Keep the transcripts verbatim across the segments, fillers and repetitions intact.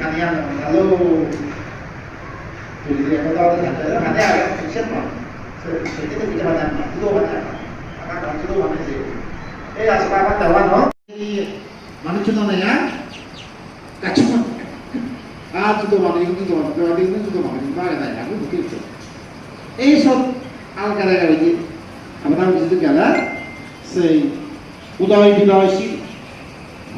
Kani ano, hello. Tuli di ekko dor de thakle, hade age, sen ma. Se, se, se, se, se, hade ama, judo hade ama. Ama, ama, judo hade se. Ei, asba, ama, dawa, no? Ei, manuj judo na ya? Kachu. Ah, judo mane, judo mane, judo mane, judo mane, judo mane, judo mane. Ei sob algare gare je, amar bujite gele, sei udoy biloy si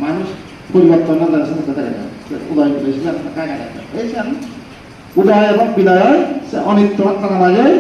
manuj poriborton na dara sene dara gare. Udoy biloy si na dara gare. Ei san udoy ebong biloy oi, se onitto tara lage.